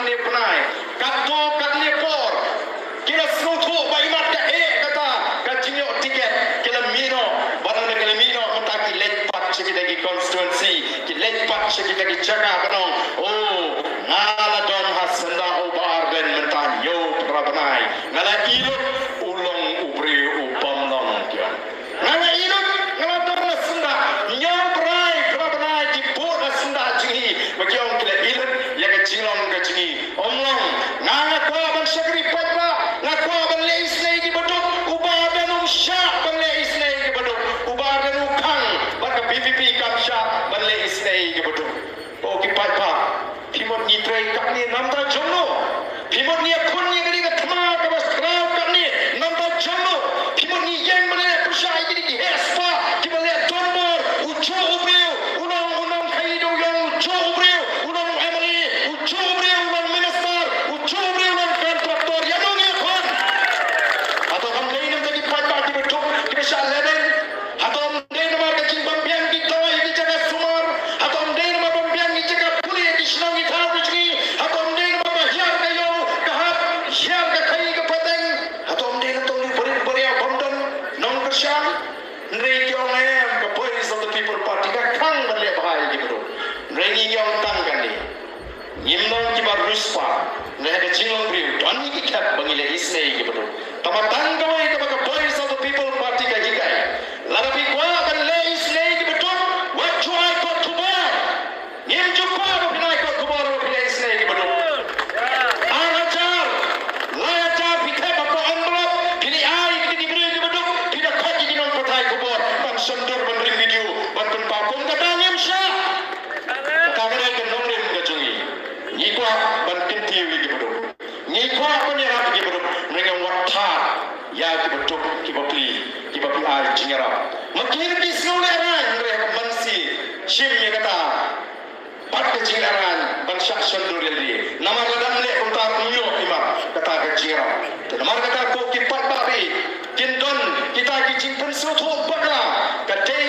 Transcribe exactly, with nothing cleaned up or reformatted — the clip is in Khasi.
katne bnai, katto katne por, ki la sngewthuh ba imat ka eh kata ka jingïoh tiket, ki la mih noh, bad lada ki la mih noh mynta ki leit pat sha kita ki constituency, ki leit pat sha kita ki jaka ban ong, oh, nga la don ha syndah u Bah Ardent mynta hynñiew phra bnai, nga la ïoh u long u briew u bym long ki ong. Nga la ïoh, nga la don la syndah, hynñiew bnai, phra bnai ki bud la syndah jong ngi, ba ki ong ki la ïoh ïa ka jinglong ka jong ngi. Ym long, nga nga kwah ban shakri paidbah, nga kwah ban leh isynei ki baduk, u Bah Ardent um shah ban leh isynei ki baduk, u Bah Ardent u khang, bad ka V P P kam shah ban leh isynei ki baduk. O ki paidbah, phi mut ngi trei katne namar jong no? Phi mut ngi ïakhun ïa kane ka thma kaba khraw katne namar jong no? Phi mut ngi ïeng ban leh pyrshah ïa kine ki heh spah kiba leh donbor, u juh u briew u long u nongkhaïi dewïong, u juh u briew u long u M L A, u juh u briew u long minister, u juh u briew u long contractor. Ïa no ngi ïakhun? Hato kam dei namar ki paidbah kiba duk kiba shah lehbeiñ? Hato ym dei namar ka jingbym biang ki dawai ki jaka sumar? Hato ym dei namar bym biang ki jaka pule ki shnong ki thaw ki jngi? Hato ym dei namar ba hiar ka ïew ka hap, hiar ka khaïi ka pateng? Hato ym dei namar tang ki barit baria bym don nongkyrshan? Hynrei ki ong em, ka Voice of the People Party ka khang ban leh bha ïa ki baduk. Hynrei ngi ong tang kane. Ngim long kiba riewspah, ne ha ka jinglong briew don ki khep ba ngi leh isynei ki baduk. Tangba tang kawei kaba ka Voice of the People Party ka hikai. Lada phi kwah ban leh isynei ki baduk, wat ju ai kot khubor. Ngim ju kwah ba phin ai kot khubor ba phi leh isynei ki baduk. Ar hajar, lai hajar phi thep ha ka envelope, phi leit ai ïa ki briew ki baduk, phi da khot ïa ki nongpathai khubor ban shon dur, ban ring video, ban pynpaw kum kata. Ngim shah. Kata ka dei ka nongrim ka jong ngi. Ngi kwah ban kyntiew ïa ki baduk. Ngi kwah ban ïarap ïa ki baduk. Hynrei ngim wat thad ïa ki baduk, ki bapli, ki bapli ai jingïarap. Ma ki ruh ki sngew lehraiñ, hynrei ha ka mynsiem shim ïa kata bad ka jinglehraiñ ban shah shon dur ïalade. Namar lada ym leh kumta ym ïoh imat kata ka jingïarap. Te namar kata ko ki paidbah, kin don kita ki jingpynsngewthuh bakla. Ka dei